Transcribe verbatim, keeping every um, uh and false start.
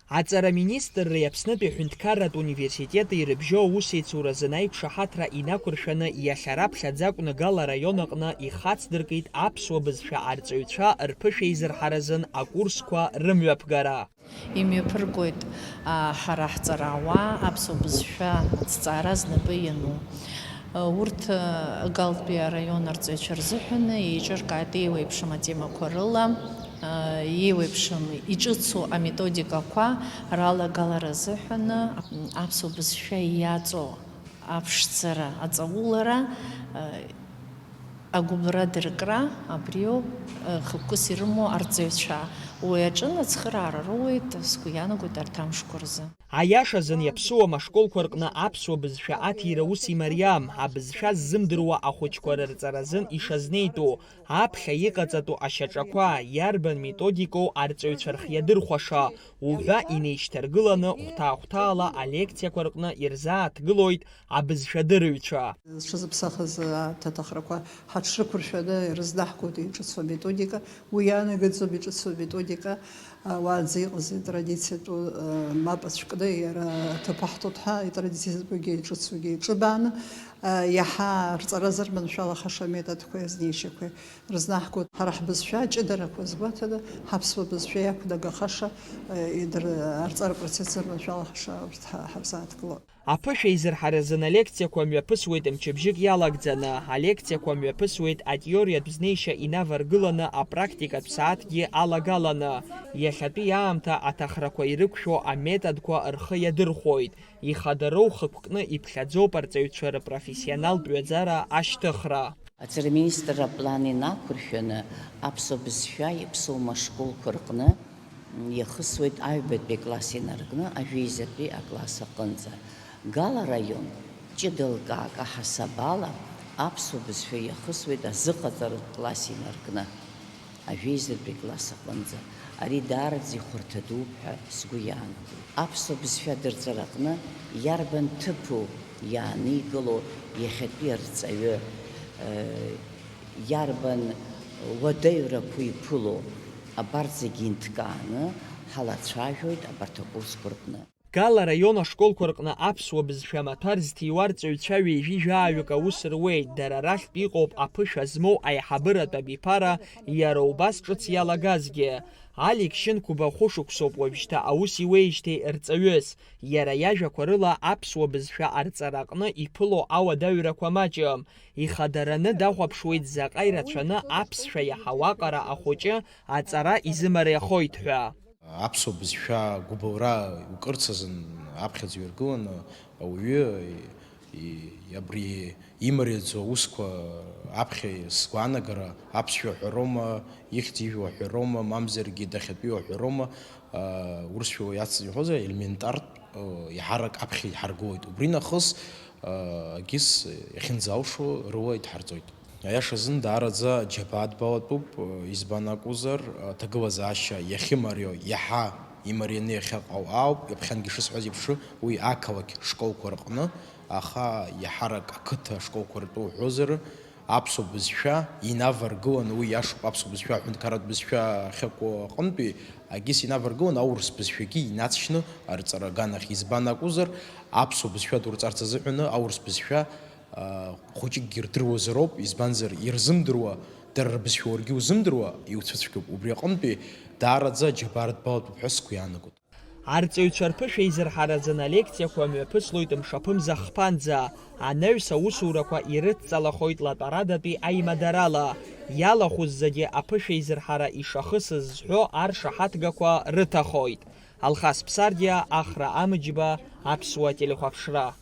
Аҵара министрреи Аԥснытәи аҳәынҭқарратә университети ирыбжьоу аусеицуразын аиқәшаҳаҭра инақәыршәаны иахьа раԥхьаӡа акәны Гала араион аҟны ихацдыркит аԥсуа бызшәа арҵаҩцәа рԥышәеизырҳаразын акурсқәа рымҩаԥгара. Имҩаԥыргоит, а, ҳара ҳҵарауаа аԥсуа бызшәа аҭҵаара знапы иану. Урҭ, Галтәи араион арҵаҩцәа рзыҳәан еиҿыркааит еиуеиԥшым атемақәа рыла, еиуеиԥшым иҿыцу аметодикақәа ралагалара азыҳәан аԥсуа бызшәа иаҵоу аԥшӡара, аҵаулара, агәыбылра дыркра, абриоуп хықәкыс ирымоу арҵаҩцәа. Уи аҿы ацхыраара роуеит, сгәы иаанагоит, арҭ амшқәа рзы. Аиашазын, иаԥсуам ашколқәа рҟны аԥсуа бызшәа аҭира ус имариам, абызшәа ззымдыруа ахәыҷқәа рырҵаразын ишазнеитәу, аԥхьа иҟаҵатәу ашьаҿақәа, иарбан методикоу арҵаҩцәа рхиадырхәаша, уҳәа инеишьҭаргыланы хәҭаа-хәҭаала алекциақәа рҟны ирзааҭгылоит абызшәадырыҩцәа. Зҽазыԥсахыз аҭаҭахрақәа ҳаҽрықәыршәаны ирызнаҳгоит иҿыцу аметодика, уи иаанагаӡом иҿыцу аметодика, уаанӡа иҟаз итрадициатәу, мап ацәкны иара аҭыԥ аҳҭоит ҳәа, итрадициатәугьы иҿыцугьы ҿыбааны, иаҳа рҵаразар маншәалахаша аметодқәеи азнеишьақәеи рызнаҳгоит. Ҳара ҳбызшәа аҷыдарақәа азгәаҭаны, ҳаԥсуа бызшәа иақәнагахаша, идыр-, арҵара процессқәа маншәалахаша урҭ ҳа-, ҳарзааҭгылоит. Аԥышәа еизырҳаразын алекциақәа мҩаԥысуеит мчыбжьык иалагӡаны, алекциақәа мҩаԥысуеит атеориатә знеишьа инаваргыланы апрактикатә сааҭгьы алагаланы. Иахьатәи аамҭа аҭахрақәа ирықәшәо аметодқәа рхы иадырхәоит. Ихадароу хықәкны иԥхьаӡоуп арҵаҩцәа рпрофессионалтә ҩаӡара ашьҭыхра. Аҵара министр аплан инақәыршәаны аԥсуа бызшәа иаԥсоу ашколқәа рҟны иахысуеит аҩбатәи акласс инаркны ажәеизатәи акласс аҟынӡа. Гала араион ҷыдалкаак аҳасабала аԥсуа бызшәа иахысуеит азыҟаҵаратә класс инаркны ажәеизатәи класс аҟынӡа. Ари даараӡа ихәарҭа дууп ҳәа сгәы иаанагоит. Аԥсуа бызшәа адырҵараҟны иарбан ҭыԥу иааникыло иахьатәи арҵаҩы, э, иарбан уадаҩрақәа иԥыло, абарҭ зегьы инҭкааны ҳалацәажәоит абарҭ акурсқәа рҟны. Гала араион ашколқәа рҟны аԥсуа бызшәа амаҭәар зҭиуа арҵаҩцәа ҩажәи жәааҩык аус руеит, дара рахьтә иҟоуп аԥышәа змоу аиҳабыратә абиԥара, иара убас ҿыц иалагазгьы. Алик Шьынқәба хәышықәсоуп уажәшьҭа аус иуеижьҭеи рҵаҩыс. Иара иажәақәа рыла аԥсуа бызшәа арҵара аҟны иԥыло ауадаҩрақәа маҷым. Ихадараны дахәаԥшуеит заҟа ирацәаны аԥсшәа иаҳауа аҟара ахәыҷы аҵара изымариахоит ҳәа. Аԥсуа бызшәа гәыбылра укырц азын аԥхьаӡа иҩаргыланы ауаҩы и-, и-, абри имариаӡоу аусқәа аԥхьа сгәаанагара аԥсшәа ҳәароума, ихьӡ ижәуа ҳәароума, мамзаргьы дахьатәиу ҳәароума, аа, урысшәа иац-, иҳәозар, елементартә, аа, еиҳарак аԥхьа иҳаргылоит. Убри нахыс, аа, егьыс иахьынӡалшо рыла идҳарҵоит. Аиаша азын даараӡа џьабаа дбалатәуп, избан акәзар, аҭагылазаашьа иахьымариоу иаҳа имарианы иахьыҟоу ауп, ҩаԥхьангьы ишысҳәаз еиԥш, уи ақалақь школқәа рҟны, аха иаҳарак ақыҭа школқәа ртәы уҳәозар, аԥсуа бызшәа инаваргыланы, уи иашоуп, аԥсуа бызшәа аҳәынҭқарратә бызшәа ахьакәу аҟынтәи, егьыс инаваргыланы аурыс бызшәагьы инаҵшьны арҵара аганахь. Избан акәзар, аԥсуа бызшәа дурҵарц азыҳәаны аурыс бызшәа хәыҷыкгьы ирдыруазароуп, избанзар, ирзымдыруа, дара рбызшәа уаргьы узымдыруа, иуцәыцәгьоуп. Убри аҟынтәи даараӡа аџьабаа рыдбалатәуп ҳәа сгәы иаанагоит. Арҵаҩцәа рԥышәа еизырҳараӡаны алекциақәа мҩаԥыслоит мшаԥымза хԥанӡа, анаҩс аусурақәа ирыдҵалахоит латәарадатәи аимадарала, иалахәыззагьы аԥышәа еизырҳара ишахысыз зҳәо аршаҳаҭгақәа рыҭахоит. Алхас Ԥсардиа, Ахра Амыџьба, Аԥсуа телехәаԥшра.